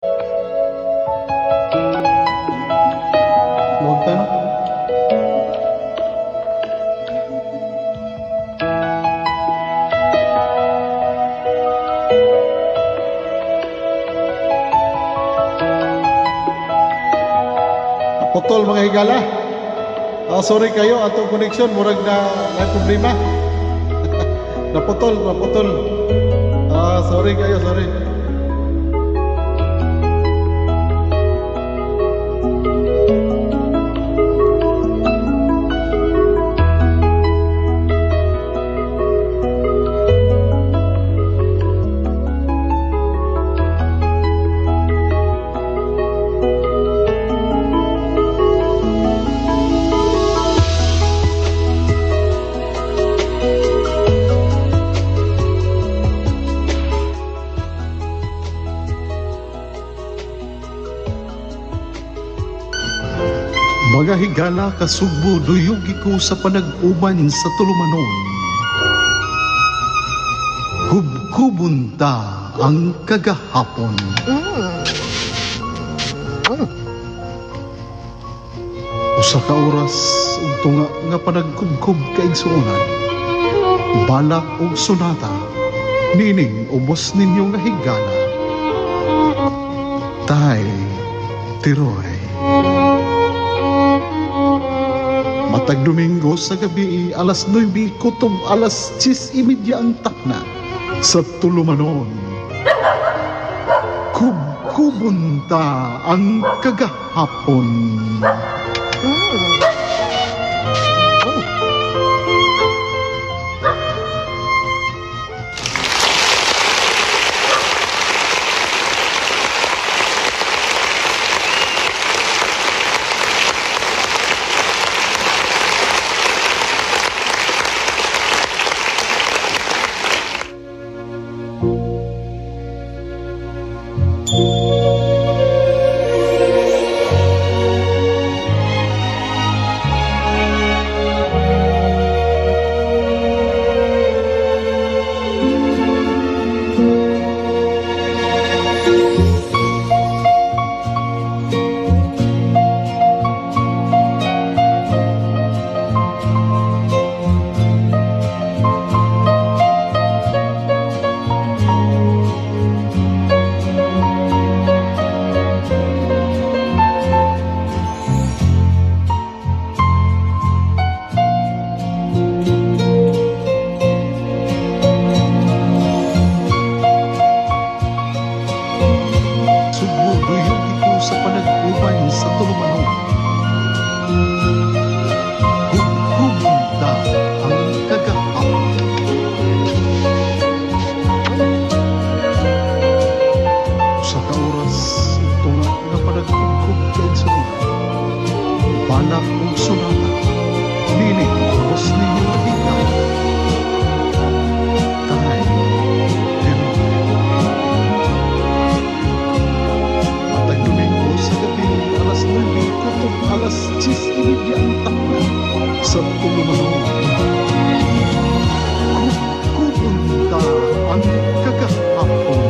Luwag ta, no? Putol, mga higala. Ah, sorry kayo, atong connection murag na problema. Naputol, naputol. Ah, sorry kayo, sorry. Mga higala, kasugbo, duyugi ko sa panag-uban sa tulumanon. Kubkubon ta ang kagahapon. Usa ka oras ug tunga nga panagkubkob, kaigsuonan. Balak ug sonata nining ubos ninyo nga higala. Tay Tiroy. Matag Domingo sa gabi, alas 9 kutob alas 10:30 ang takna sa tulumanon. Kubkubon ta ang kagahapon. Sugbo, duyugi ko sa panag-uban sa tulumanon. Kubkubon ta ang kagahapon. Usa ka oras ug tunga nga panagkubkob, kaigsuonan. Balak ug sonata nining ubos ninyo nga higala. Tay Tiroy. Matag Domingo sa gabi, alas 9 kutob alas 10:30 ang takna sa tulumanon. Kubkubon ta ang kagahapon.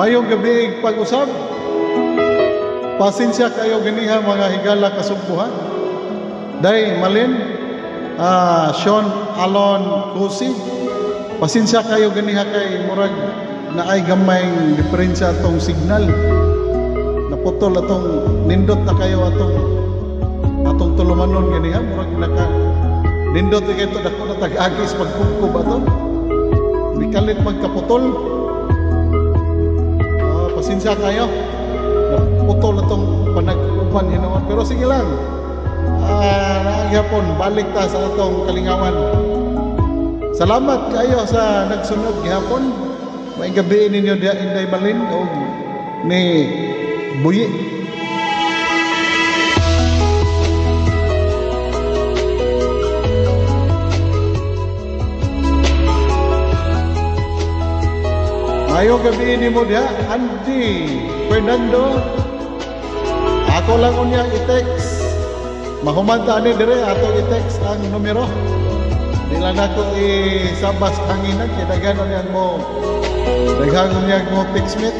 Mayong gabi pag-usab. Pasensya kayo ganiha, mga higala kasugbuhan. Day Malin, Sean Alon Kusi. Pasensya kayo ganiha kay murag naay gamay diferensya atong signal. Naputol atong nindot na kayo atong tulumanon ganiha, murag naka nindot kay to, dako na tag-agis pagkubkob ato. Mikalit magkaputol. Pasensya kayo. Naputol atong panag-uban hinuon, pero sige lang. Naa gyapon, balik ta sa atong kalingawan. Salamat kayo sa nagsunod gihapon. May gabi ninyo diha, Inday Malin og ni Buyi. Mayo gabi nimo diha, Andy Fernando. Ako lang unya i-text. Mahuman ta ani dire, ato i-text ang numero. Di lang nako isabas hanginan kay daghan unyang mo text mate.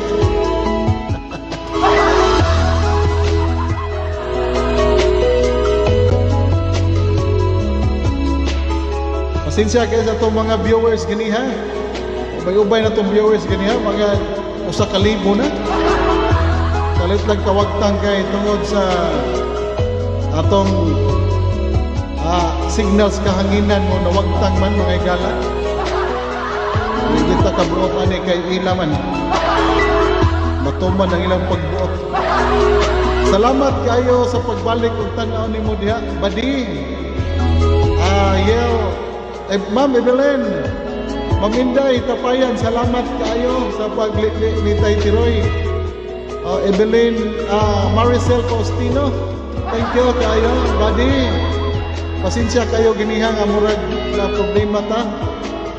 Pasensya kayo sa atong mga viewers ganiha. Ubay-ubay na itong viewers ganiha, mga 1,000 na. Kalit lang kawagtang kay tungod sa atong signals kahanginan mo nawagtang man, mga higala. Hindi ta kabuot ani kay ila man. Matuman ang ilang pagbuot. Salamat kayo sa pagbalik ug tan-aw nimo diha, Badi. Yel. Ma'am Evelyn, Ma'am Inday Tapayan, salamat kayo sa paglikli ni Tay Tiroy. Evelyn, Maricel Faustino, thank you kayo, Badi. Pasensya kayo giniha nga murag na problema ta.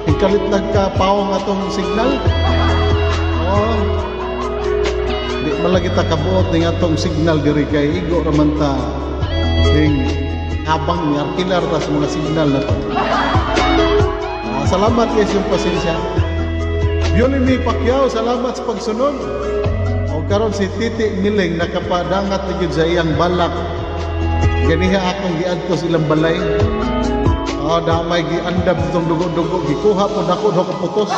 Ikalit nagkapaong atong signal. Oh. Di malagi ta kabuot ning atong signal diri kay igo raman ta ning habang ni arkilar ta sa mga signal na to. Salamat kay sa pasensya. Violin Pacquiao, salamat sa pagsunod. O karon si Titi Miling nakapadangat na gyud sa iyang balak. Ganiha akong giadto sa ilang balay. Oh, damay giandam itong dugo-dugo, gikuha po nako do kaputos.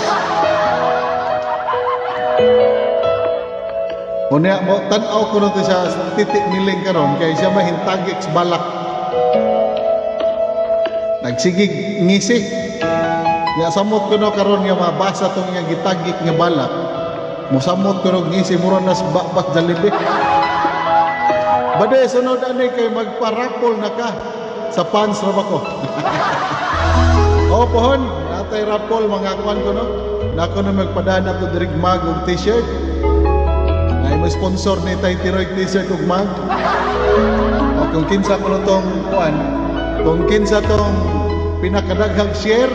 Unya mo tan-aw ko na to siya Titi Miling karon kay siya mahintagik sa balak. Nagsigig ngisi. Ya samot ko no karon nga mabasa tong iyang gitagik nga balak. Mosamot ko no ngisi, mura nas bakbak Jollibee. Bade, sunod ani kay magparapol na ka sa fans ra ba ko. O pohon, natay rapol mga kuan ko no. Nako na magpadana to diri mag og t-shirt. Ay mo sponsor ni Tay Tiroy t-shirt ug mag. O kung kinsa ko no tong kuan, kung kinsa tong pinakadaghang share,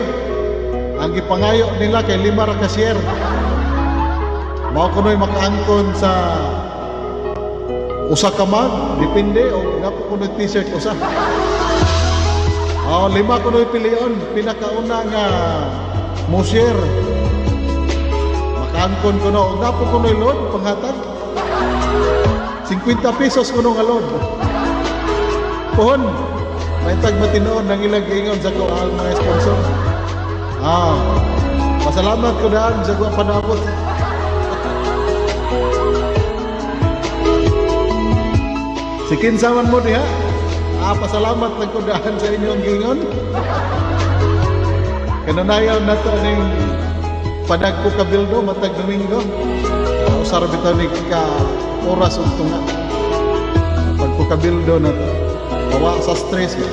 ang gipangayo nila kay 5 ra ka share. Mao kuno'y makaangkon sa usa ka mag, depende o napo kuno'y t-shirt usa. Oh, 5 kuno'y pilion, pinakauna nga mo share. Makaangkon kuno, og napo kuno'y load panghatag. 50 pesos kuno nga load. Pohon, may tag matinuod ng ilang giingon sa ko ang mga sponsor. Pasalamat ko daan sa kuha panabot. Si kinsa man mo diha. Pasalamat lang ko daan sa inyong giingon. Kanunayon na to ning padagko kabildo matag Domingo. Usar bitaw ni ka oras ug tunga. Pagko kabildo na to. Bawa sa stress ba.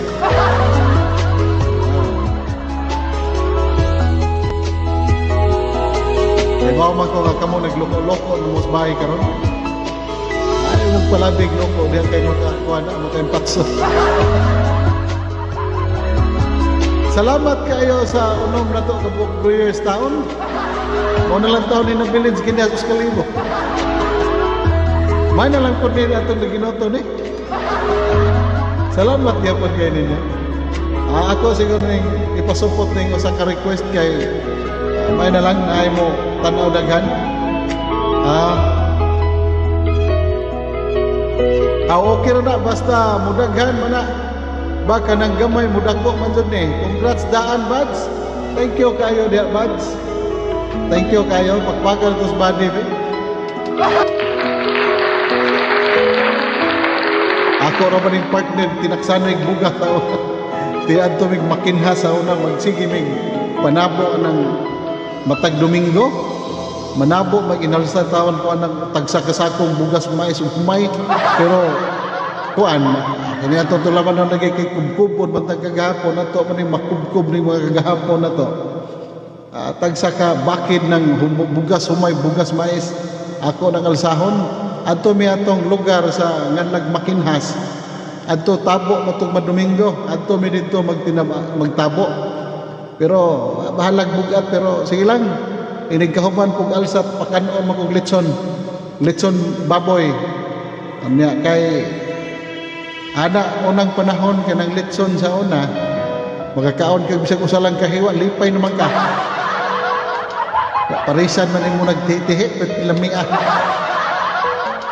Kay mao man ko nga kamo nagloko-loko na mo sa bahay karon. Ay, mong palabig loko diyan kay makakuha na maka-impakso. Salamat kayo sa unom na to kabuk years taon. Mao na lang taon ni nabilin sa kini sa kalibo. May na lang po ni atong naginoto ni. Salamat gyapon kay ninyo. Ako siguro ning ipasupot ning usa ka request kay may na lang naay mo tan-aw daghan. Ah, okay ra na basta mudaghan man na. Baka nang gamay mudako man jud ni. Congrats daan, Buds. Thank you kayo diha, Buds. Thank you kayo, pakpakan to sa body be. Ako ra man ning partner tinaksanay bugat tao. Ti adto mig makinha sa una, magsige mig panabo ng matag Domingo. Manabo mag inalsa taon ko anang tagsa kasakong bugas, mais ug humay, pero kuan kani ato tulaman na lagi kay kubkubon man tag kagahapon ato man ning makubkob ning mga kagahapon nato. Tagsa ka bakid ng bugas humay, bugas mais ako nang alsahon adto mi atong lugar sa nganlag Makinhas. Adto tabo matug Domingo, adto mi didto magtabo, pero bahalag bugat, pero sige lang, inig kahuman kog alsa pakanon man kog litson, litson baboy. Anya kay ana unang panahon kanang litson sa una, makakaon kag bisag usa lang kahiwa, lipay naman ka. Parisan man imo nagtitihi, pero lami ah.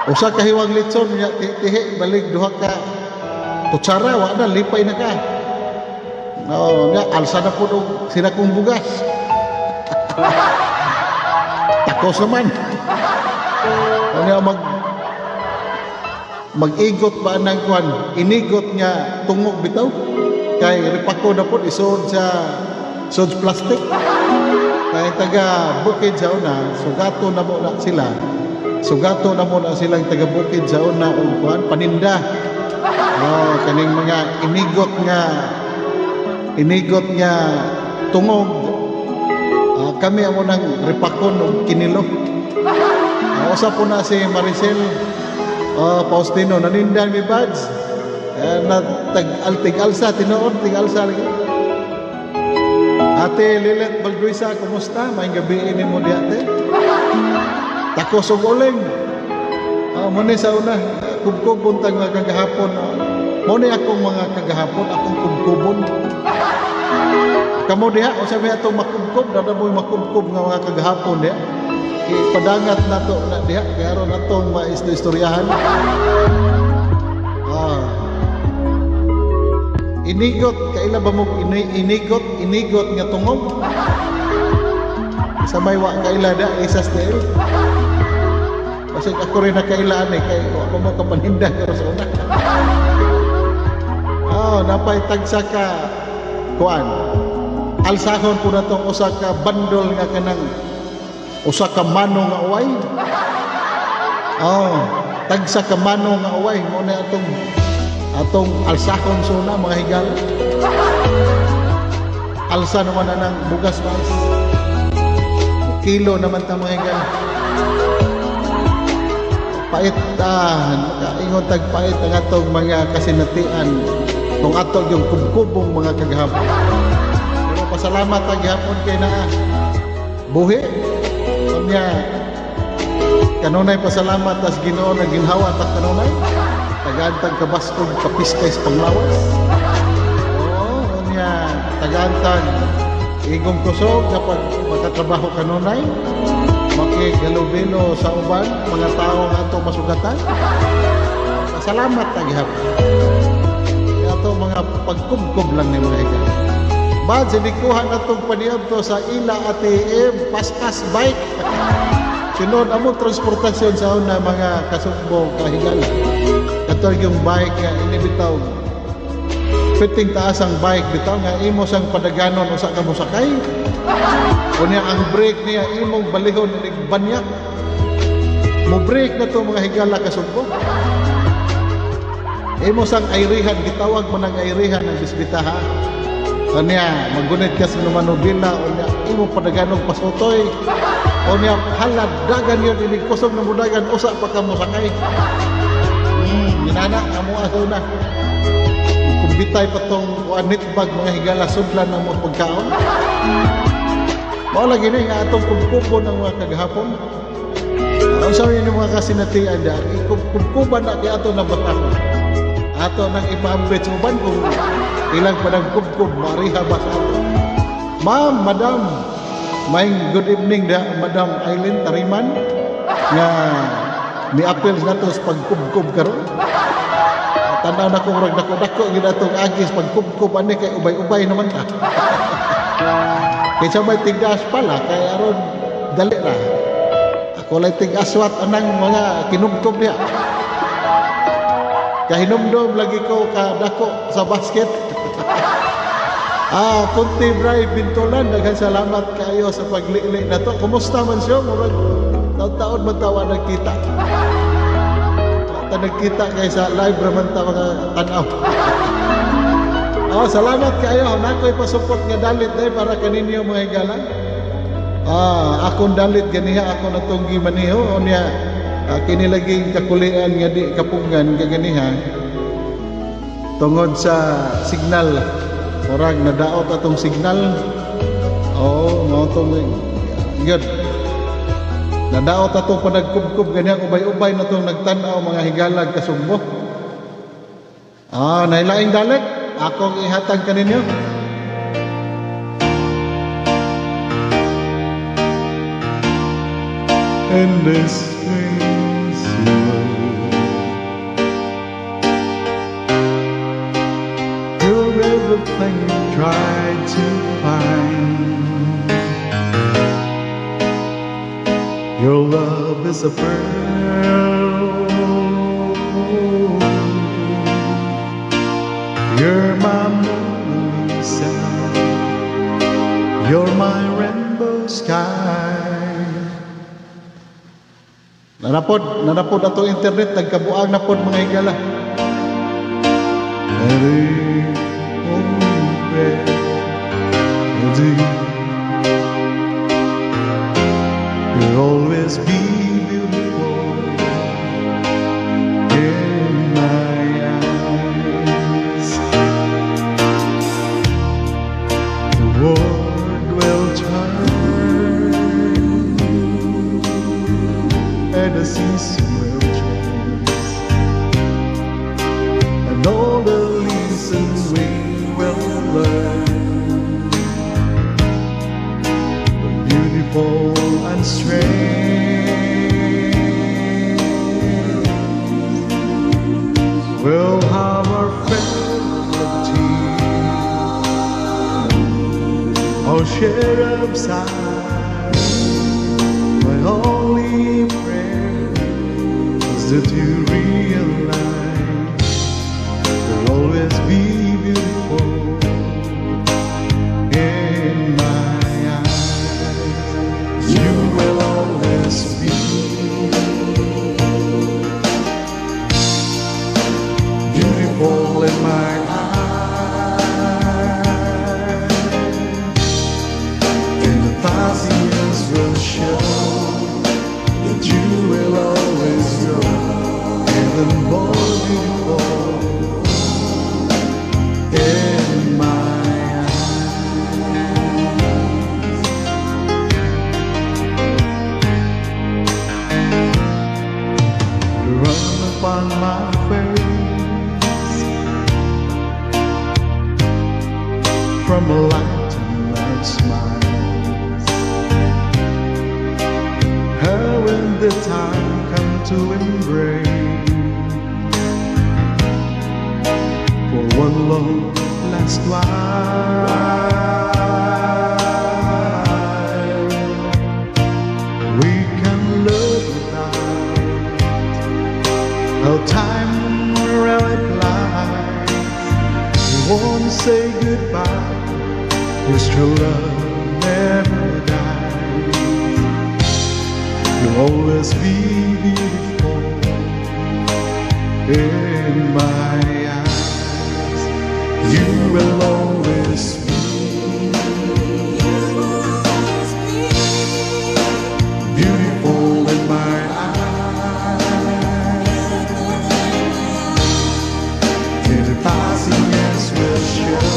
Usa ka hiwang litson nya titihi, balik duha ka kutsara, wa na, lipay na ka. No, nya alsa na pud og sila kong bugas. Takos naman. Nya mag-igot ba nang kuan, inigot nga tungog bitaw kay ripako na pod isuod sa sud plastic, kay taga bukid sa una, sugato na mo na sila, sugato na mo na silang taga bukid sa una og kuan, paninda. Oh, kaning mga inigot nga tungog. Kami amo nang ripakon og kinilo. Usa po na si Maricel Faustino, nanindan mi, Buds. Na tag altig alsa tinuod, tig alsa lagi. Ate Lilet Balduisa, kumusta? Maayong gabi ini mo di, ate. Takos og uling. Mo ni sa una, kubkubon tag mga kagahapon. Mo ni akong mga kagahapon, akong kubkubon. Kamo diha, unsa may atong makubkob, dada mo'y makubkob nga mga kagahapon diha. Ipadangat nato na diha kay aron atong maistoryahan. Inigot, kaila ba mo inigot, inigot nga tungog? Sa may wa kaila da, isas dahil. Kasi ako rin nakailaan eh, kay wa pa mo kapaninda pero sa una. Oh, napay tagsa ka kuan. Alsahon po na tong usa ka bandol nga kanang usa ka mano nga uway. Oh, tagsa ka mano nga uway mo na atong alsahon suna, mga higala. Alsa naman na ng bugas mais. Kilo naman ta, mga higala. Pait makaingon tag pait ang atong mga kasinatian kung ato yung kubkubong mga kagahapon. Pero pasalamat ang gihapon kay naa buhi. Unya kanunay pasalamat tas Ginoo na ginhawa ta kanunay. Tagaan tag kabaskog, kapiskay sa panglawas. Oo, unya tagaan tag igong kusog kapag makatrabaho kanunay. Makigalubilo sa uban mga tao nga atong masugatan. Pasalamat ta gihapon. Kaya ato mga pagkubkob lang ni mga higala. Bad, sinikuha na itong paniadto sa ila ATM, paspas bike. Sinod amo transportasyon sa una, mga kasugbo, kahigala. Kato yung bike nga inibitaw. Fiting taas ang bike bitaw nga imo sang padaganon usa ka mosakay. Unya ang brake niya imong balihon inig banyak. Mo brake na to, mga higala, kasugbo. Imo sang ayrihan, gitawag mo ng ayrihan ng bisbitaha. Unya magunit ka sa manubila, unya imo padaganog pasutoy. Unya halad dagan yun inig kusog na mudagan usa pa ka mosakay. Ginana amo aso na. Kumbitay pa tong kuan bag, mga higala, sudlan ang mga pagkaon. Mao lagi ni nga atong kubkubon ang mga kagahapon. Ang sa inyo mga kasinatian da, ikubkuban na kay ato na batahon. Ato nang ipaambit sa uban kung ilang panagkubkub, mariha ba sa ato. Ma'am, madam, may good evening da, Madam Eileen Tariman. Nga miapil nato sa pagkubkob karon. Tanaw na ko, murag dako-dako gid atong agis pagkubkob ani kay ubay-ubay naman ta. Kaysa may tigdas pala kay aron dali ra. Ako lay tig-aswat anang mga kinubkob niya. Kahinumdom lagi ko kadako sa basket. Kunti Bray Bintulan, daghan salamat kayo sa paglili na to. Kumusta man siya? Murag taon-taon man tawa nagkita. Ta nagkita kay sa live raman ta mga tanaw. Oh, salamat kayo. Nakoy pasupot nga dalit day para kaninyo, mga higala. Akong dalit ganiha ako natong gimaniho unya kini lagi kakulian nga di kapungan kaganiha tungod sa signal, murag nadaot atong signal. Oh, mao tong gyud nadaot atong panagkubkob ganiha, ubay-ubay na tong nagtan-aw, mga higalag kasugbo. Nailaing dalit akong ihatag kaninyo. In this crazy world, you're everything you try to find. Your love is a pearl. You're my Mona Lisa. You're my rainbow sky. Nanapod, nanapod atong internet, nagkabuang na pod, mga higala. Every breath you do, you'll always be beautiful in my eyes. The world will turn and the season will change, and all the lessons we will learn. But beautiful and strange, we'll have our fill of tears, our share of sighs. My only prayer is that you realize you'll always be beautiful in my eyes. You will always be beautiful in my eyes. And 1,000 years will show that you will always grow even more beautiful in my eyes. The run upon my face from a lifetime of smiles. How when the time come to embrace for one long last while, we can live without how time really flies. We won't say goodbye, 'cause true love never dies. You'll always be beautiful in my eyes. You will always be beautiful in my eyes. And 1,000 years will show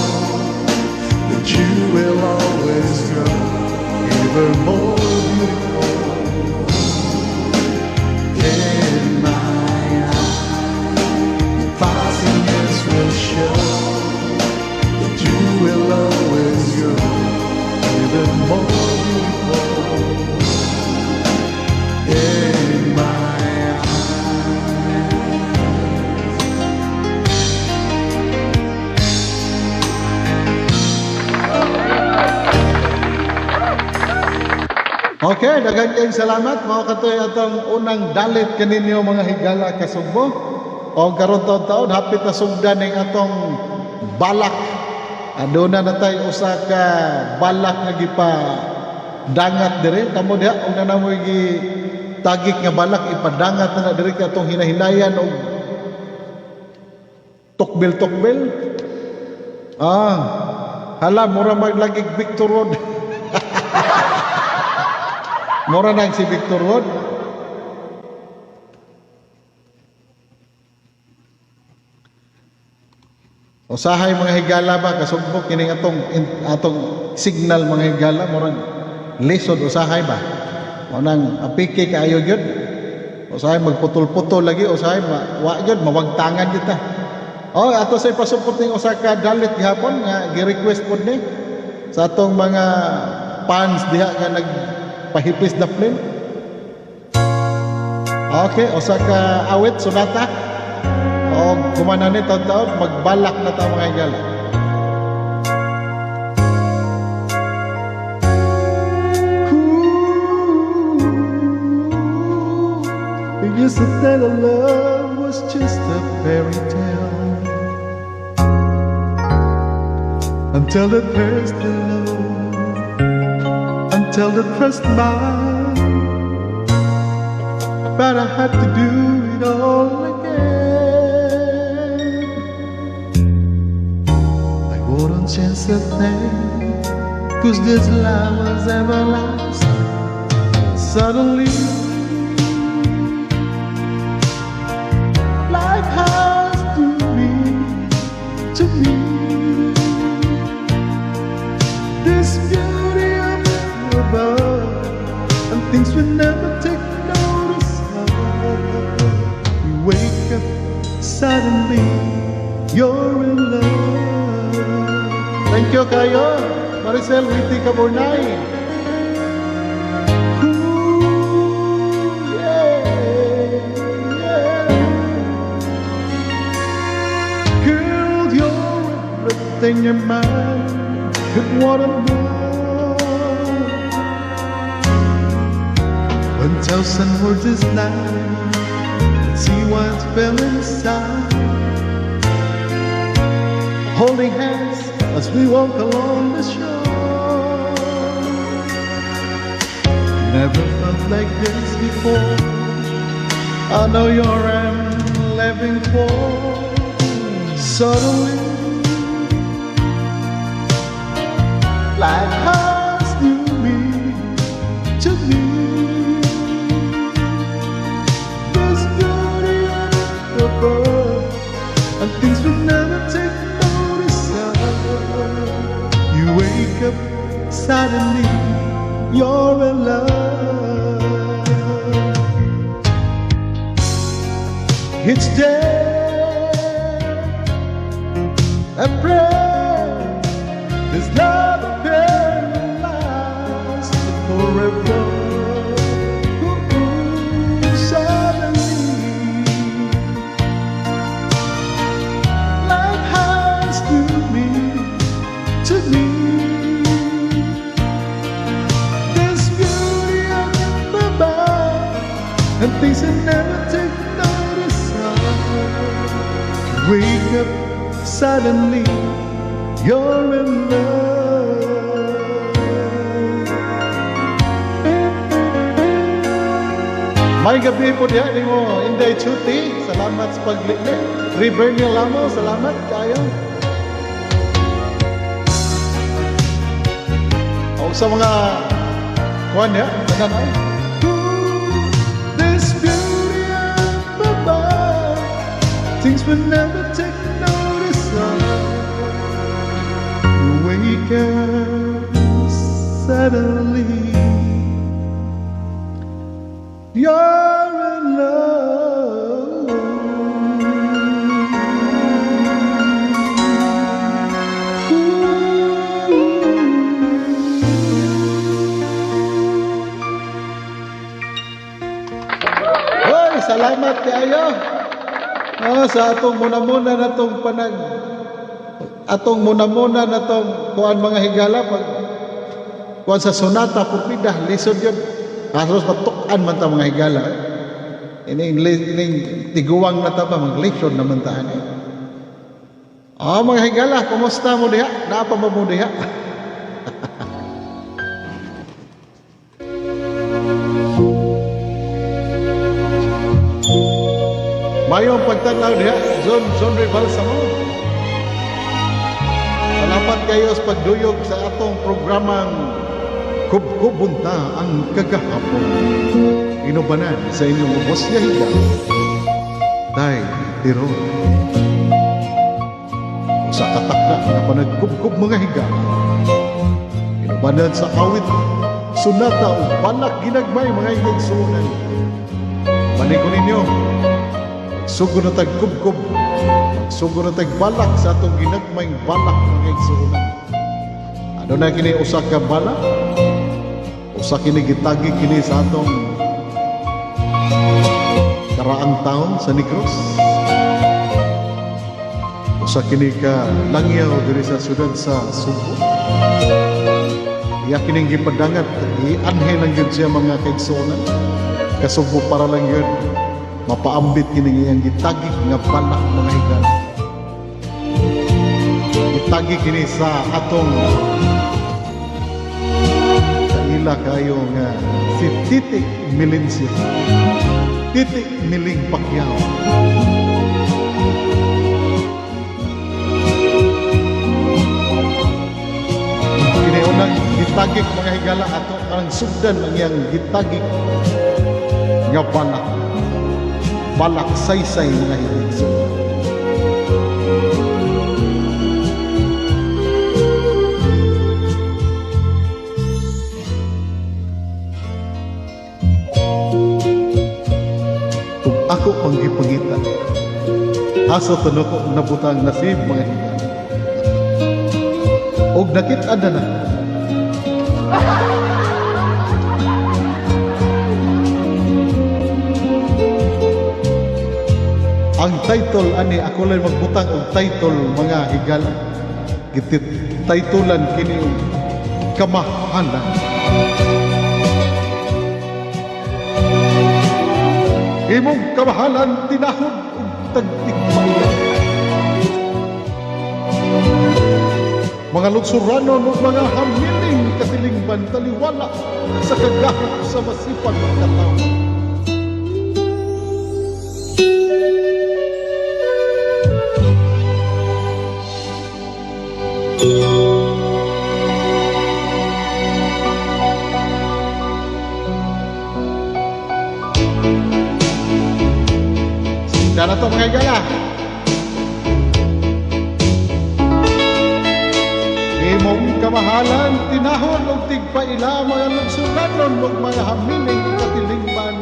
that you will always grow ever more beautiful in my eyes. 1,000 years will show that you Okay, daghan kayong salamat. Mao katoy atong unang dalit kaninyo, mga higala kasugbo. O karon taon-taon hapit na sugdan ning atong balak. Aduna na tay usa ka balak nga gipa dangat dire kamo diha og naa moy gi tagik nga balak, ipadangat na na diri kay atong hinahinayan og tukbil-tukbil. Ah, hala, mura maglagig Victor Wood. Mura nang si Victor Wood. Usahay, mga higala ba, kasugbok kining atong signal, mga higala, murag lisod usahay ba. Mao nang apiki kaayo gyud. Usahay magputol-putol lagi, usahay ma, wa gyud mawagtangan gyud ta. Oh, ato sa ipasupot ning usa ka dalit gihapon nga gi-request pod ni sa atong mga fans diha nga nagpahipis na flame. Okay, usa ka awit sonata. O kumana ni taon-taon, magbalak na ta, mga higala. Ooh, we used to tell our love was just a fairy tale until the first hello, until the first smile. But I had to do it all again. I wouldn't change a thing, 'cause this love was everlasting. Suddenly, life has to me this beauty up above and things we never take notice of. You wake up, suddenly, you're in love. Thank you kayo. Maricel Witty Kaburnay. Ooh, yeah. Girl, you're everything your mind could want and more. 1,000 words is not enough. Let's see what's fell inside. Holding hands as we walk along the shore. Never felt like this before. I know you're I'm living for. Suddenly, life has new meaning to me. This beauty up above and things we never take notice of. You wake up, suddenly, you're in love. Each day I pray this love affair will last forever. Ooh, suddenly, life has new meaning to me. This beauty up above and things I never take notice of. Wake up, suddenly, you're in love. May gabi po diha nimo, Inday Chuti. Salamat sa paglikli. River Lamo, salamat kayo. O sa mga kuan niya, tanan ay. Ooh, this beauty up above, things we never take notice of. You wake up, suddenly, you're in love. Ooh. Hoy, salamat kaayo. Ah, sa atong muna-muna na tong kuan, mga higala, pag kuan sa sonata purpida lisod yun. Kasos matukan man ta, mga higala. Ining ining tiguang na ta ba, maglisod naman ta ani. Oh, mga higala, kumusta mo diha? Naa pa ba mo diha? Mayong pagtanaw diha, Zon Zon Balsamo. Salamat kayo sa pagduyog sa atong programang Kubkubunta ang Kagahapon. Inubanan sa inyong ubos nga higa, Tay Tiron. Usa ka takna nga panagkubkub, mga higa. Inubanan sa awit, sunata ug balak ginagmay, mga higigsuonan. Balik ko ninyo, magsugod na tag kubkob, magsugod na tag balak sa atong ginagmayng balak, mga igsuonan. Ano na kini usa ka balak? Usa kini gitagi kini sa atong karaang taon sa Negros. Usa kini ka langyaw diri sa syudad sa Sugbo. Iya kining gipadangat, ianhe lang gyud siya, mga kaigsuonan. Kasubo para lang yun mapaambit kining iyang gitagig nga balak, mga higala. Gitagi kini sa atong kaila kayo nga si Titi Milencio. Titi Miling Pacquiao. Kini unang gitagik, mga higala, ato ang sugdan ang iyang gitagik nga balak. Balak saysay, mga higala. Ug ako pang gipangita. Asa to nako nabutang nasib, mga higala? Og nakit-an na na. Ang title ani, ako lang magbutang og title, mga higala. Gititulan kini og Kamahalan. Imong kamahalan tinahod ug tagtigpaila. Mga luksuranon ug mga hamiling katilingban, taliwala sa kagahok sa masipag katawo. Dara to, mga higala. Imong kamahalan tinahod og tigpaila, mga lugsuranon ug mga hamiling katilingban.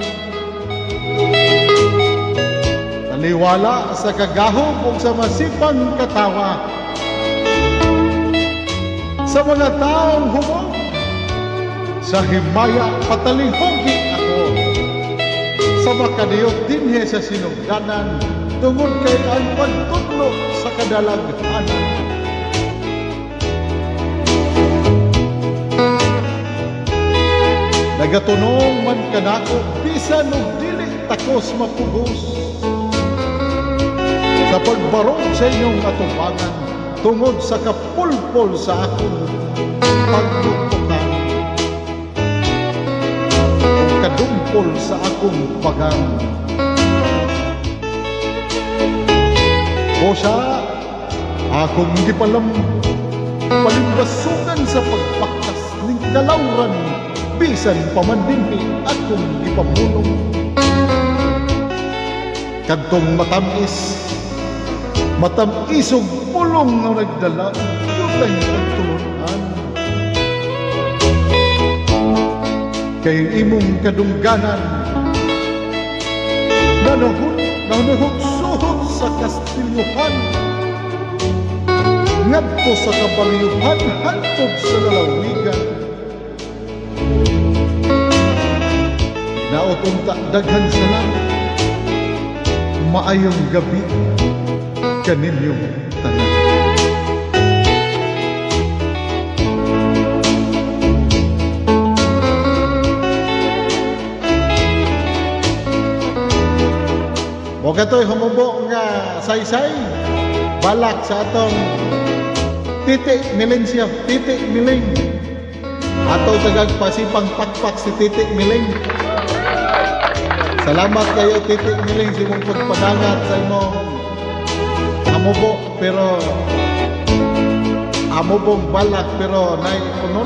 Taliwala sa kagahom ug sa masipang katawa. Sa mga taong humong sa himaya, patalinghugi ako sa makadiyot dinhi sa sinugdanan tungod kay ang pagtudlo sa kadalaghanan. Nagatunong man kanako bisan og dili takos mapugos sa pagbarog sa inyong atubangan tungod sa kapulpol sa akong pagtutukan ug kadumpol sa akong bagang. O siya, akong gipalam palimbasugan sa pagpakas ning kalawran bisan pa man dinhi akong gipamulong. Kadtong matamis, matamisog pulong nga nagdala og yutay pagtulunan. Kay imong kadungganan nanuhot nanuhot suhot sa kastilyuhan ngadto sa kabaliyuhan hantod sa lalawigan. Naot unta daghan salamat. Maayong gabi kaninyong tanan. O katoy humubo nga saysay balak sa atong Titi Milencio, Titi Miling. Ato tagag pasipang pakpak si Titi Miling. Salamat kayo, Titi Miling, sa imong pagpadangat sa imong amubo pero amubong balak pero nay unod.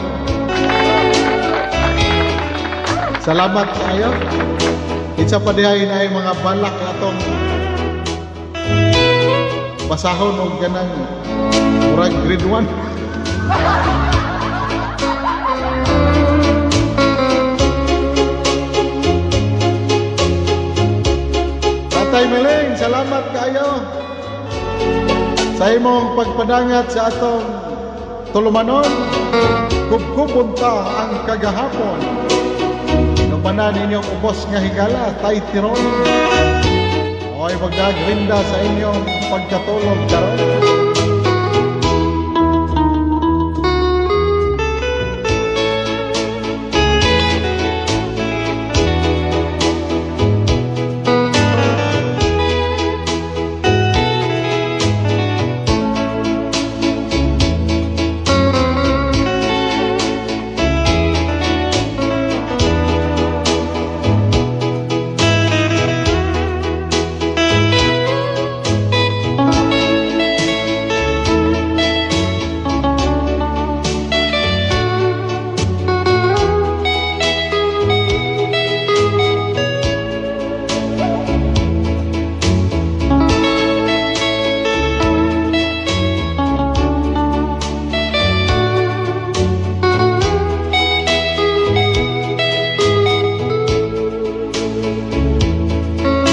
Salamat kayo. Isa pa dihay na ay mga balak atong basahon og ganang murag grade 1. Tatay Miling, salamat kayo sa imong pagpadangat sa atong tulumanon. Kubkubon ta ang kagahapon. Nupanan inyong ubos nga higala, tay tiron. Oy, magdagrinda sa inyong pagkatulog karon.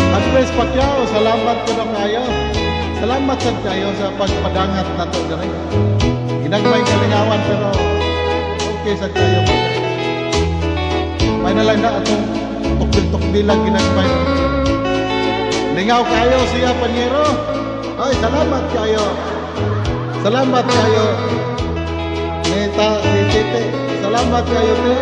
Andres Pacquiao, salamat po na kayo. Salamat sad kayo sa pagpadangat nato diri. Ginagmay kalingawan pero okay sad kayo. May na lang na atong tukbil-tukbil lang ginagmay. Lingaw kayo siya Panyero. Ay, salamat kayo. Salamat kayo. Nita, ni Tite. Salamat kayo, te.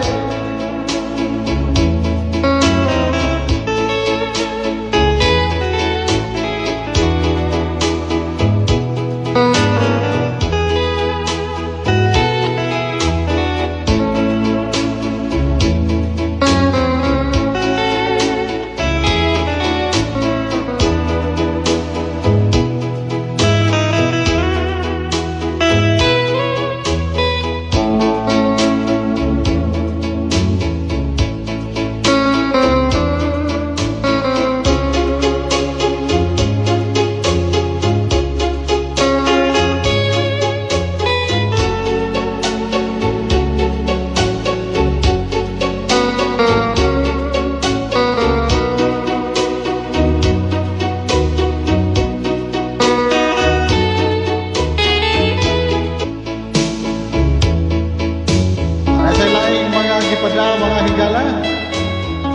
Nasa laing mga gipada, mga higala.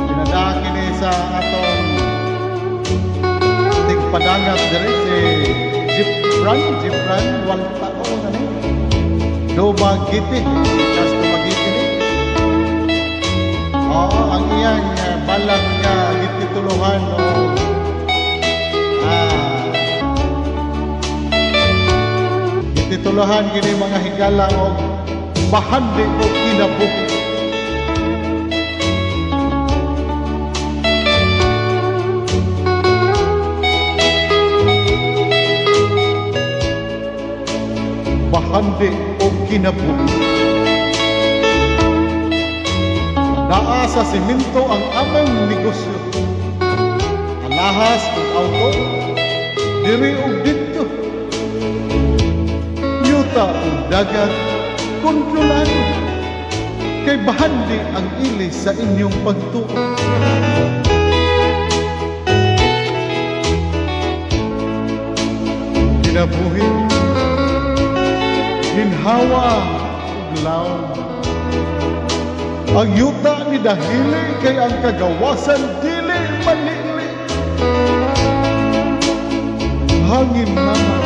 Pinada kini sa atong tigpadangat diri si Gibran, Gibran Waltao na ni. Dumaguete, kas Dumaguete ni. Oo, ang iyang balak nga gitituluhan o gitituluhan kini mga higala og bahandi o kinabuhi. Bahandi o kinabuhi. Naa sa simento ang among negosyo. Alahas ug auto, diri ug didto. Yuta ug dagat, kontrolado. Kay bahandi ang ilis sa inyong pagtuo. Kinabuhi, ginhawa ug lawom. Ang yuta ni dahili kay ang kagawasan dili malili. Hangin naman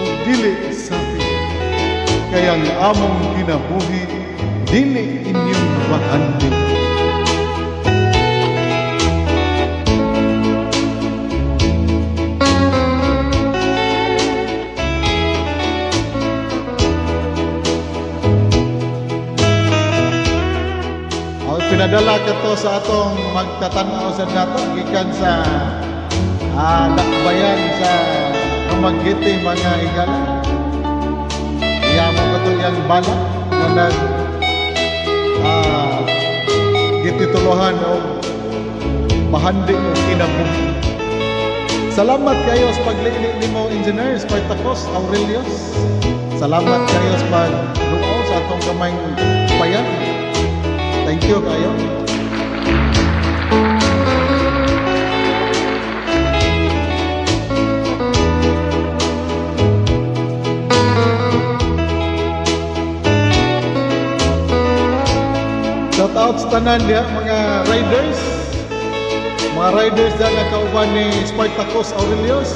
ug dili sapi kay ang among kinabuhi dili inyong bahandi. Ginadala kato sa atong magtatanaw sa dato gikan sa dakbayan sa Dumaguete, mga higala. Iya mo kato iyang bala nga nag gitituluhan og bahandi og kinabuhi. Salamat kayo sa pagliili nimo, Engineer Spartacus Aurelius. Salamat kayo sa pagduaw sa atong gamayng payag. Thank you kayo. Shout out sa tanan diha mga riders. Mga riders diha nga kauban ni Spartacus Aurelius.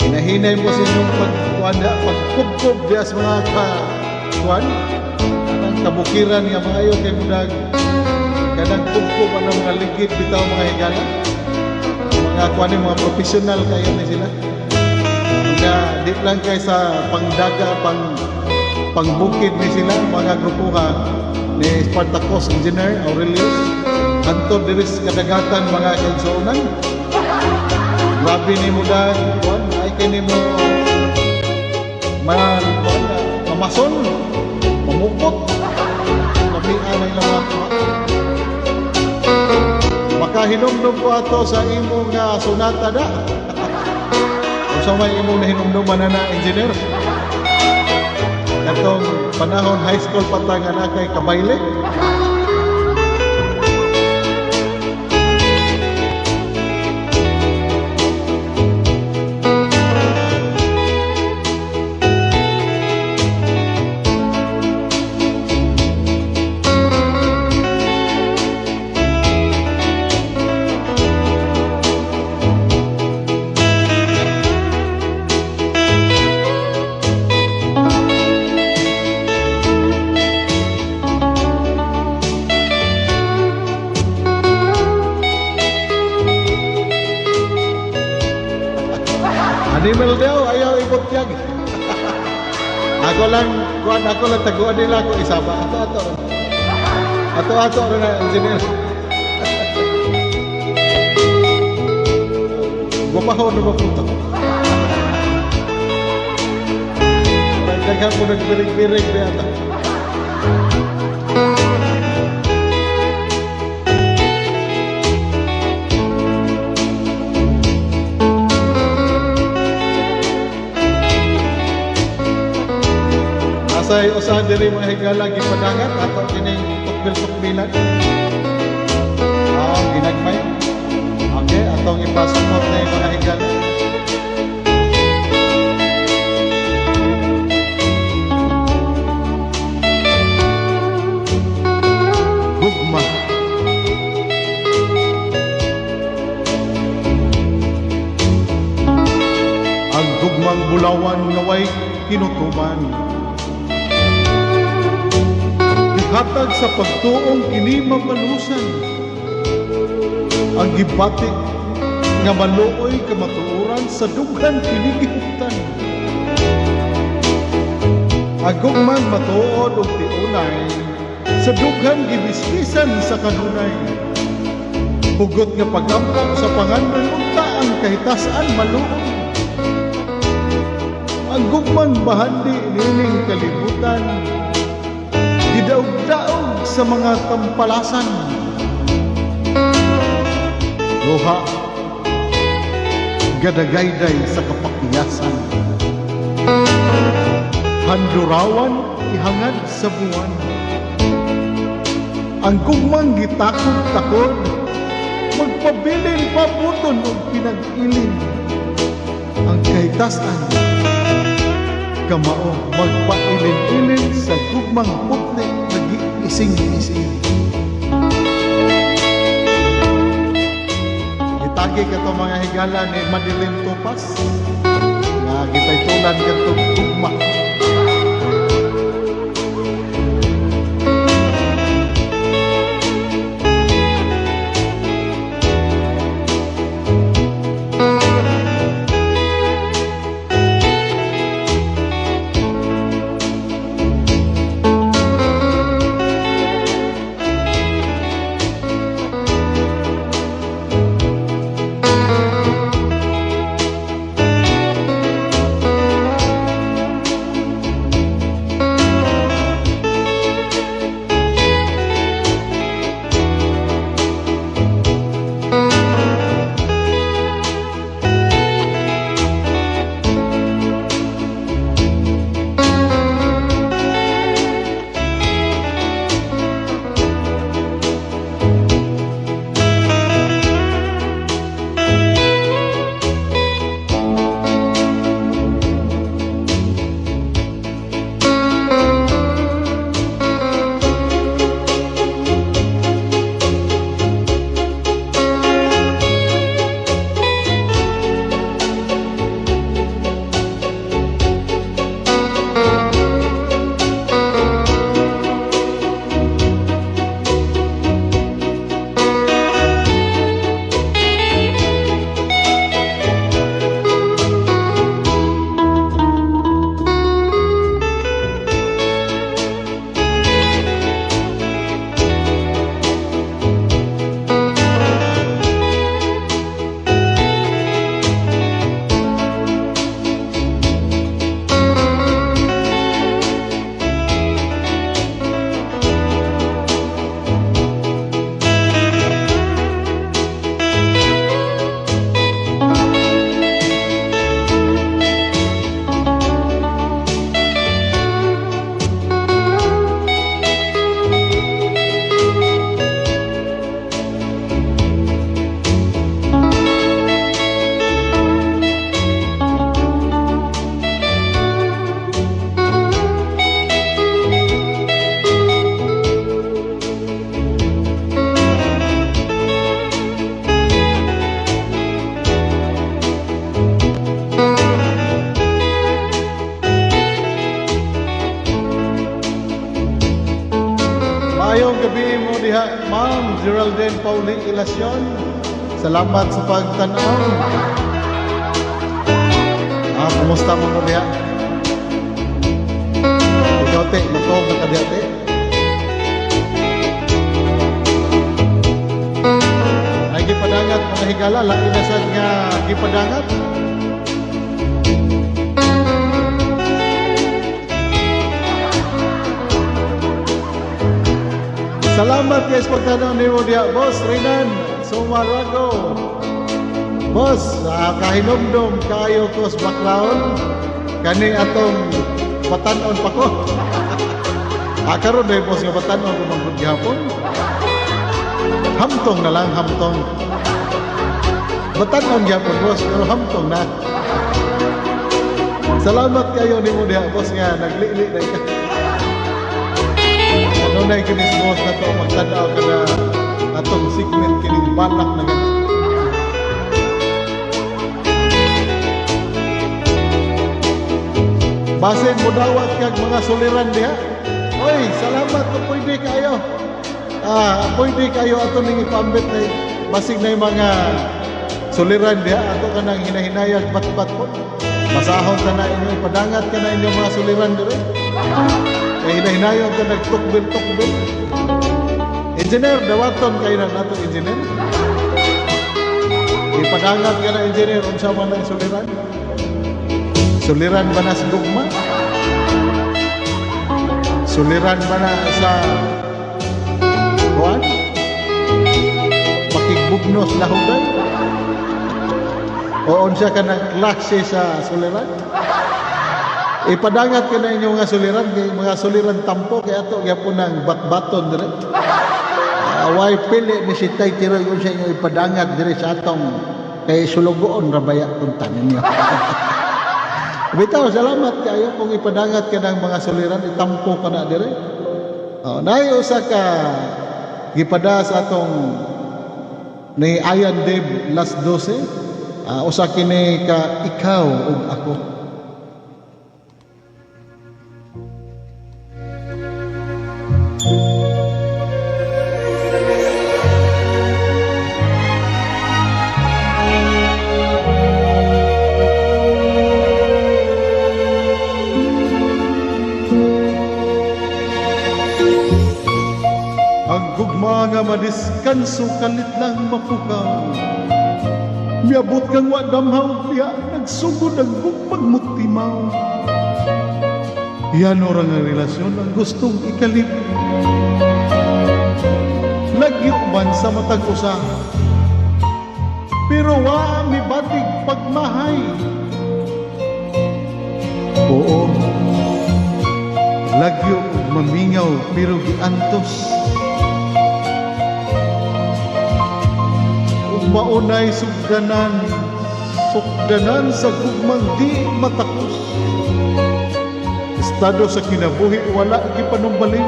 Hinahinay mo sa inyong pagkuan diha, pagkubkob diha sa mga ka kuan. Anang kabukiran nga maayo kay mudag kanang kubkob anang mga ligid bitaw, mga higala. Mga kuan ni mga professional kayo ni sila. Nga di lang kay sa pangdaga, pangbukid ni sila mga grupuha ni Spartacus Engineer Aurelius. Hantod diri sa kadagatan, mga kaigsuonan. Grabe ni mo dag kuan ay kay nimo man kuan mamasol, mamukot lamian ang ilang mga kuan. Makahinumdum ko ato sa imong nga sonata da. Unsa may imong nahinumduman na, engineer? Katong panahon high school pa ta nga naa kay kabayle. Animal daw, ayaw ibutyag. Ako lang, kuan ako lang, taguan nila ako isaba. Ato, ato. Ato, ato, ano na, engineer. Gumaho na mapunta. Daghan po nagbirig-birig di ata. Asay usa diri, mga higala, gipadangat ato kining tukbil-tukbilan. Ah, ginagmay. Okay, atong ipasumot na yung mga higala. Gugma. Ang gugmang bulawan nga way kinutuban. Gihatag sa pagtuong kini mabalusan. Ang gibati nga maluoy kamatuoran sa dughan kini gihuptan. Ang gugmang matuod og tiunay sa dughan gibisbisan sa kanunay. Hugot nga pagampo sa pangandoy unta ang kahitasan maluoy. Ang gugmang bahandi nining kalibutan gidaog-daog sa mga tampalasan. Luha gadagayday sa kapakyasan. Handurawan ihangad sa buwan. Ang gugmang gitakod-takod magpabilin pabuton og pinag-ilin. Ang kahitasan kamao magpailin-ilin sa gugmang putli nagiising-ising. Gitagi kato, mga higala, ni Madeline Tupas nga gitaytulan kadtong "Gugma." diha, Ma'am Geraldine Pauli Ilacion. Salamat sa pagtanaw. Kumusta mo mo diha? Ikaw te, matuog na ka diha te. Ay gipadangat mga higala, lain na sad nga gipadangat. Salamat guys pagtanaw nimo diha, Boss Renan Sumarago. Boss, kahinumdum kayo ko sa background kani atong batan-on pa ko. Karon day boss nga batan-on ko manggod gihapon. Hamtong na lang, hamtong. Batan-on gihapon boss, pero hamtong na. Salamat kayo nimo diha boss nga naglili na ka. Kanunay kini si boss na to magtan-aw ka na atong segment kining balak na gani. Basin mo dawat kag mga suliran diha. Oy, salamat kung pwede kayo. Pwede kayo ato ning ipambit na basig na yung mga suliran diha ato ka nang hinahinayag bat-bat po. Masahon ta na inyo, ipadangat ka na inyo mga suliran dire. Kay hinahinayag ka nagtukbil-tukbil. Engineer, dawaton kayo na nato engineer. Ipadangat ka na engineer, unsa man ang suliran? Suliran ba na sa gugma? Suliran ba na sa kuan? Pakigbugnos lahuday? O unsa ka ng klase sa suliran? Ipadangat ka na inyong mga suliran, kay mga suliran tampo, kay ato gyapon ng batbaton dire. Way pili ni si Tay Tiroy unsa inyo ipadangat dire sa atong kay sulugoon ra baya kunta ninyo. Bitaw, salamat kayo kung ipadangat ka ng mga suliran, itampo ka na dire. Oh, naay usa ka gipada sa atong ni Ayan Deb las 12. Usa kini ka ikaw ug ako. Ang gugma nga madiskanso kalit lang mapukaw. Miabot kang wa damhaw biya nagsugod ang gugmag mutimaw. Yan ora nga relasyon ang gustong ikalip. Lagyo man sa matag usa, pero wa mi batig pagmahay. Oo, lagyo mamingaw pero giantos. Maunay sugdanan, sugdanan sa gugmang di matakos. Estado sa kinabuhi wala gipanumbalin.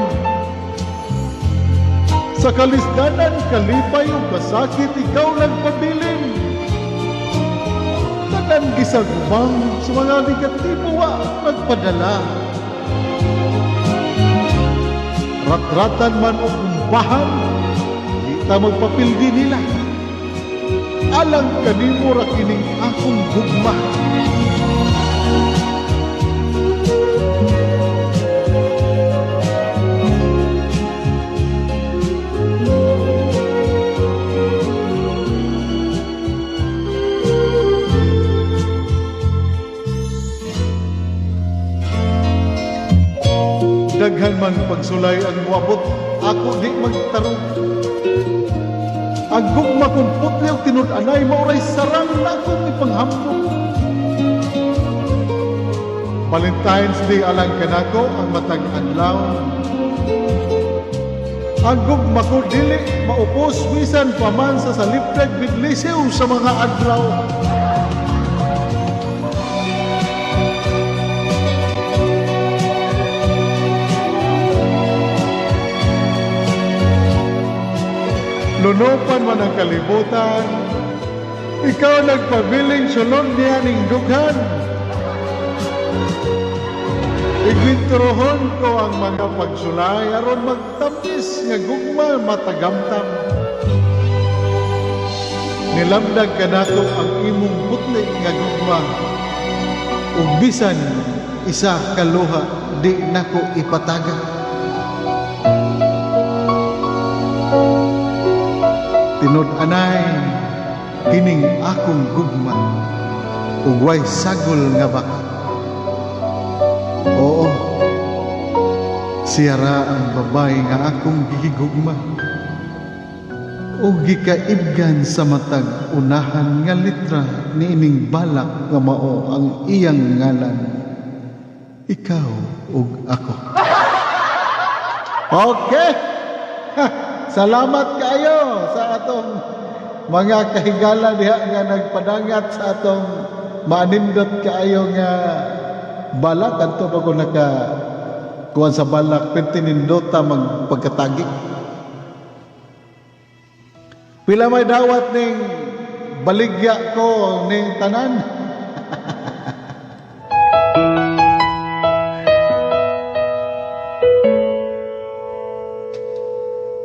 Sa kalisdanan kalipay ug kasakit ikaw nagpabilin. Tanan gisagubang sa mga negatibo wa nagpadala. Ratratan man o kumbahan, di ta magpapildi nila. Alang kanimo ra kining akong gugma. Daghan man pagsulay ang moabot, ako di magtarong. Ang gugma kung putli og tinud-anay, maoray sarang na akong ipanghambog. Valentine's Day alang kanako ang matag adlaw. Ang gugma ko dili maupos bisan pa man sa saliptag bidlisiw sa mga adlaw. Lunupan man ang kalibutan, ikaw nagpabiling sulod niya ning dughan. Igwinturohon ko ang mga pagsulay aron magtapis nga gugma matagamtam. Nilamdag kanato ang imong putli nga gugma ug bisan isa ka luha di nako ipataga. Tinud-anay kining akong gugma ug way sagol nga baka. Oo, siya ra ang babae nga akong gigugma ug gikaibgan sa matag unahan nga litra niining balak nga mao ang iyang ngalan, ikaw ug ako. Okay. Salamat kaayo sa atong mga kahigala diha nga nagpadangat sa atong maanindot kaayo nga balak. Adto pa ko naka kuan sa balak, pero nindota magpagkatagi. Pila may dawat ning baligya ko ning tanan.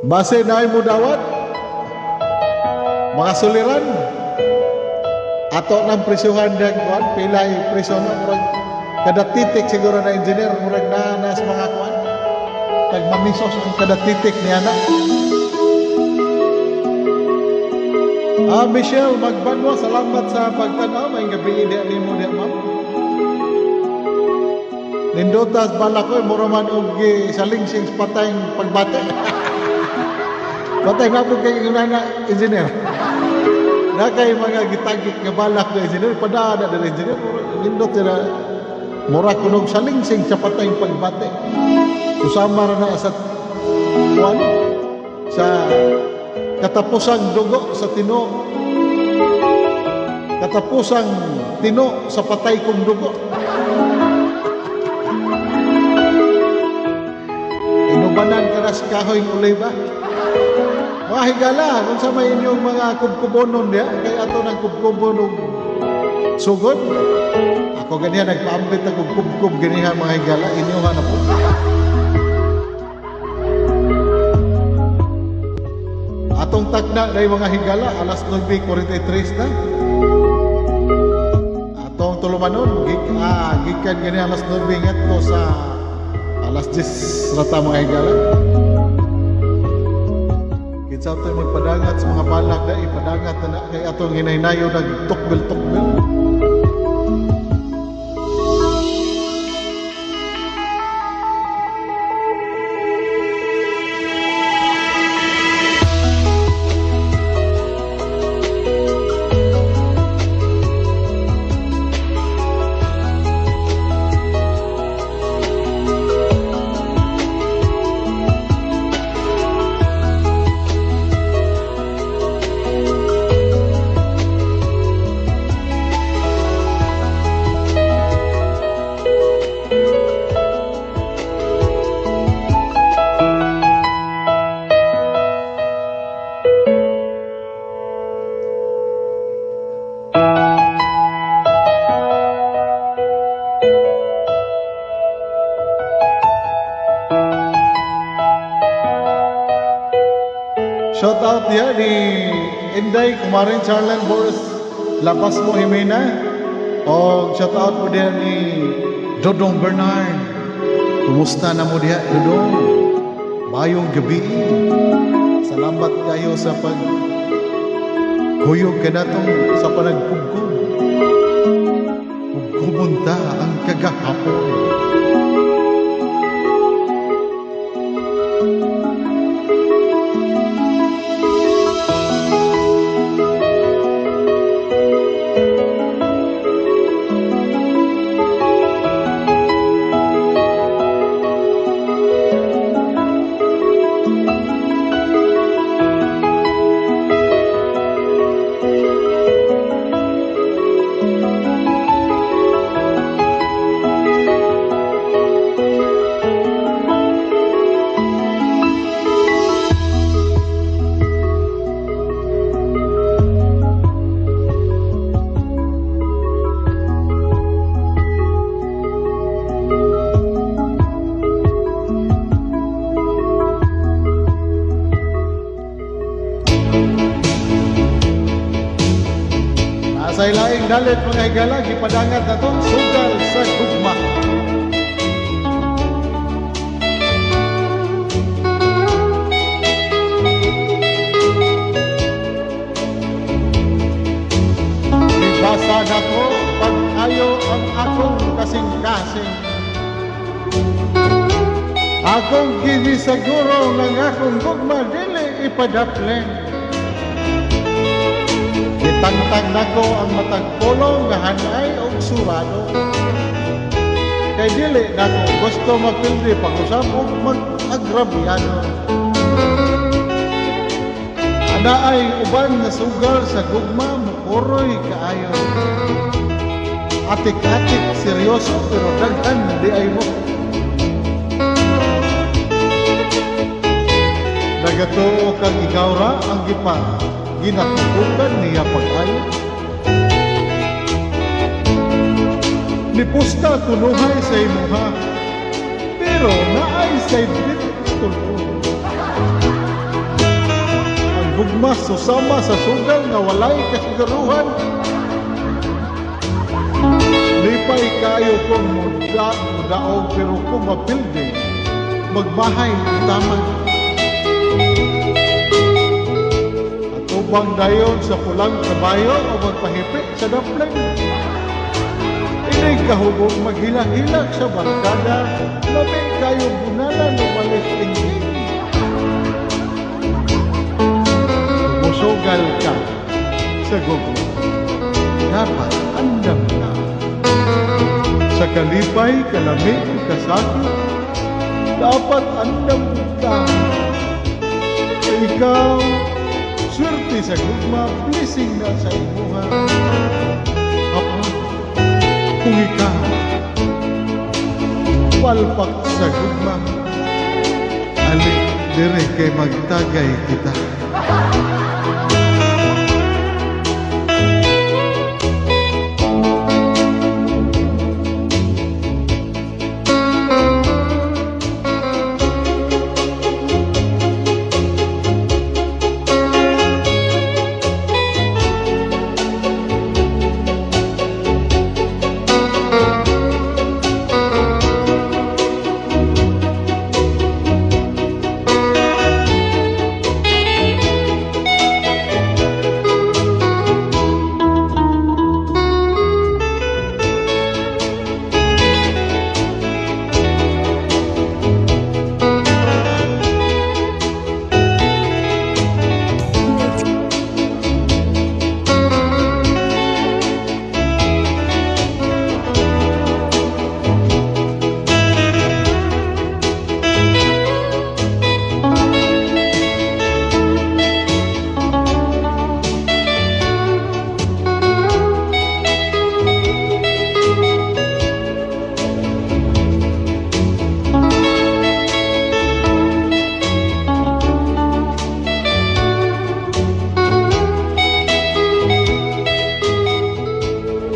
Base na mo dawat, mga suliran, ato ng presyuhan ng kuan, pila presyo na, murag kada titik siguro na engineer, murag na sa mga kuan, tagmamisos ang kada titik niya na. Michelle Magbanwa, salamat sa pagtanaw, may gabi di nimo diha, ma'am. Nindotas balak ko, mura man og salingsing patayng pagbate. Patay nga po kay na engineer. Na kay mga gitagit nga balak na engineer, padada na engineer, nindot sila. Mura kunog salingsing sa patayng pagbate. Usama ra na sa kuan, sa katapusang dugo sa tino. Katapusang tino sa patay kong dugo. Inubanan ka na sa kahoy oliba. Mga higala, kung sa may inyong mga kubkubonon diya, kay ato ng kubkubon og sugod. Ako ganihan, nagpaambit ako kubkub ganihan mga higala, inyuha na po. Atong takna na mga higala, alas 9:43 na. Atong tulumanon, gikan ganihan alas 9 ngadto sa alas 10 rata mga higala. Kinsa to'y magpadangat sa mga balak na ipadangat na kay atong hinaynayo nagtukbil-tukbil. Shout out niya ni Inday, Kumarin Charlene Boris Labas mo Jimena. O shout out po diya ni Dodong Bernard. Kumusta na mo diya, Dodong? Mayong gabi. Salamat kayo sa pag kuyog kanatong sa panagkubkob. Kubkubunta ang kagahapon. dalit, mga higala, gipadangat na to, "Sugal sa Gugma." Gibasa nako pag-ayo ang akong kasing-kasing. Akong ginisaguro ng akong gugma dili ipadapleng. Gitangtang nako ang matag pulong nga hanay og surado. Kay dili nako gusto mapildi pag-usab og mag-agrabyado. Ana ay uban nga sugal sa gugma, mukoroy kaayo. Atik-atik seryoso pero daghan di ay mo. Nagatuo kang ikaw ra ang gipa ginatubukan niya pag-ayo. Nipusta kunuhay sa imuha, pero naay side bit tulo. Ang gugma susama sa sugal nga walay kasiguruhan. Lipay kayo kung muda, mudaog, pero kung mapildi, magbahay tama. Atubang dayon sa pulang kabayo o magpahipi sa dapleng. Inig kahubog maghilak-hilak sa barkada, labi kayo bunalan o malis tingting. Musugal ka sa gugma, dapat andam ka. Sa kalipay, kalami, ug kasakit, dapat andam ka. Ikaw, swerte sa gugma, blessing na sa imuha. Apan, kung ikaw, palpak sa gugma, ali dire kay magtagay kita.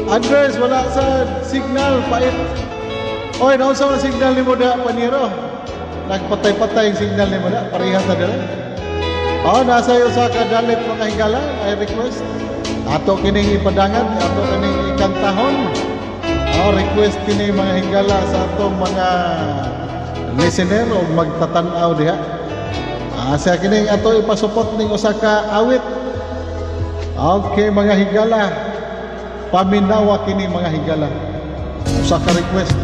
Andres, wala sa signal, pait. Oy, naunsa man signal nimo da, paniro? Nagpatay-patay ang signal nimo da, parehas na dala. Oh, nasa iyo sa kadalit, mga higala, I request. Ato kining ipadangan, ato kining ikantahon. Oh, request kini, mga higala, sa atong mga listener o magtatan-aw diha. Ah, sa kining ato ipasupot ning usa ka awit. Okay, mga higala. Paminawa kini, mga higala. Usa ka request.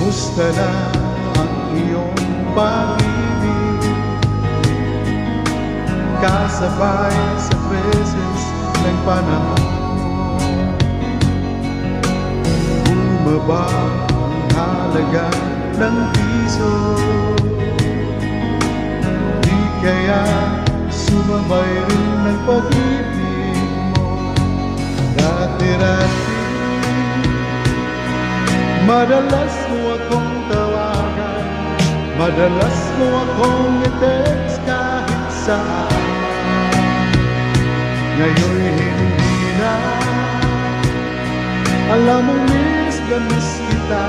Musta na ang iyong pag-ibig? Kasabay sa presence ng panahon, bumaba ang halaga ng piso. Di kaya sumabay rin ng pag-ibig mo? Dati-rati, madalas mo akong tawagan, madalas mo akong i-text kahit saan. Ngayon'y hindi na. Alam mong miss na miss kita.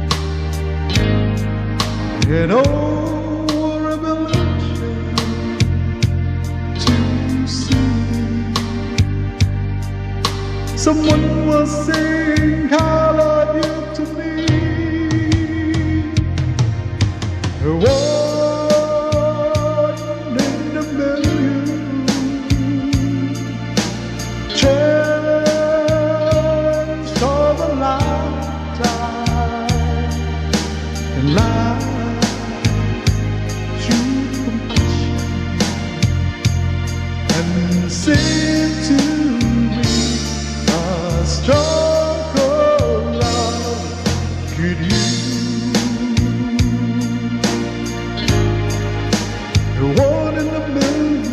And oh, what a revelation to see. Someone was saying, "I love you" to me. One in a million chance of a lifetime. And life should compassion and seem to me a stroke of love could you. One in a million.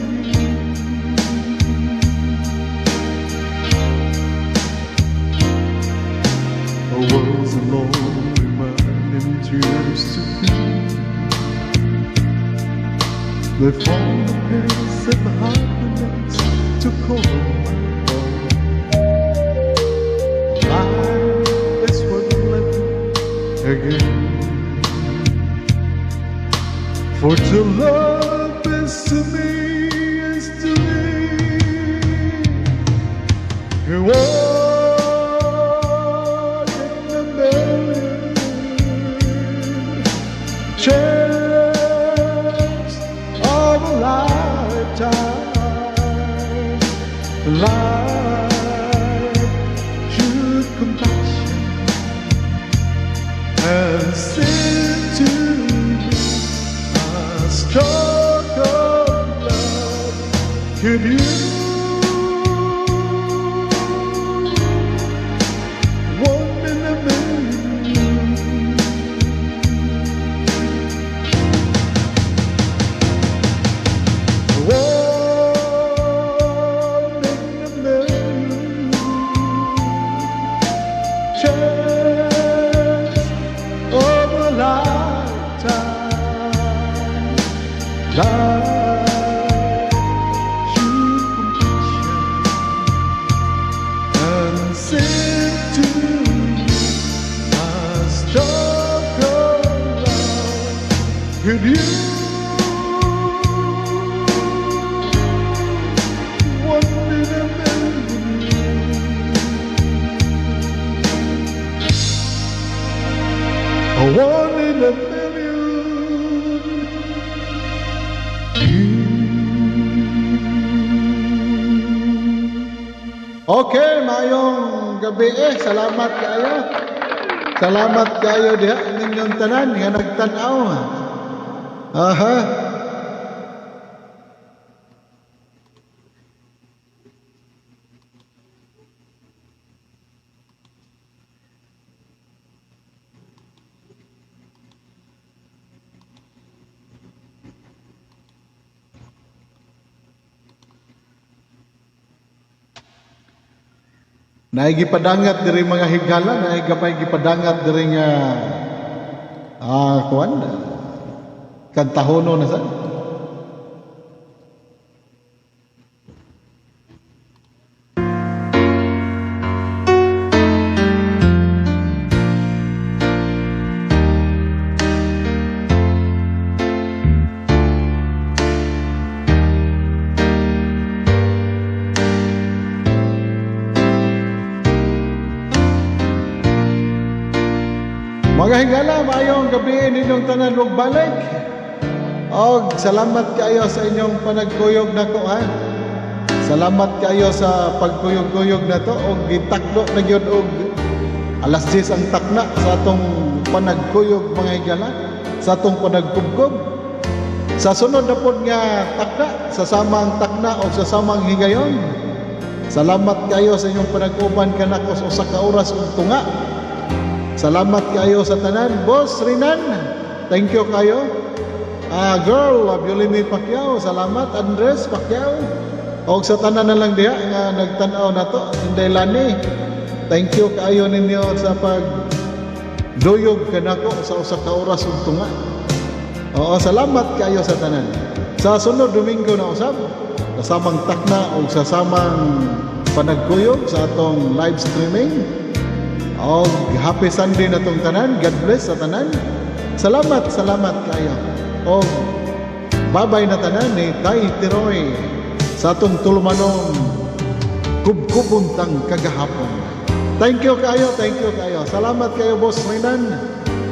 I was a lonely man in tears to feel. They found a piece of happiness to call my own. Life is worth living again. For to love is to me is to live. One in a million chance of a lifetime. Life should compassion and seem to be a stroke of love. Could you? One in a million. One in a million chance of a lifetime. Life should compassion and seem to be a stroke of love. Could you? One in a million. A one in a million. You. Okay, maayong gabi eh. Salamat kaayo. Salamat kaayo diha ninyong tanan nga nagtan-aw. Aha. Naay gipadangat diri, mga higala, naay gapay gipadangat diri nga kuan kantahono na sa. Mga higala, maayong gabi ninyong tanan ug balik. Og salamat kaayo sa inyong panagkuyog nako ha. Salamat kaayo sa pagkuyog-kuyog nato og gitakdo na gyud og alas 10 ang takna sa atong panagkuyog, mga higala, sa atong panagkubkob. Sa sunod na pod nga takna, sa samang takna o sa samang higayon. Salamat kaayo sa inyong panag-uban kanako sa usa ka oras ug tunga. Salamat kaayo sa tanan. Boss Rinan, thank you kayo. Girl, Violimi Pacquiao, salamat. Andres Pacquiao. Og sa tanan na lang diha nga nagtan-aw nato, Inday Lani. Thank you kaayo ninyo sa pag duyog kanako sa usa ka oras ug tunga. Oo, salamat kaayo sa tanan. Sa sunod Domingo na usab, sa samang takna o sa samang panagkuyog sa atong live streaming. Og happy Sunday na tong tanan. God bless sa tanan. Salamat, salamat kayo. O babay na tanan ni Tay Tiroy sa atong tulumanon kubkubuntang kagahapon. Thank you kayo, thank you kayo. Salamat kayo, Boss Renan.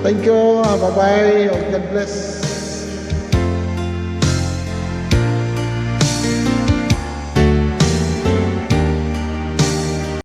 Thank you. Bye-bye. God bless.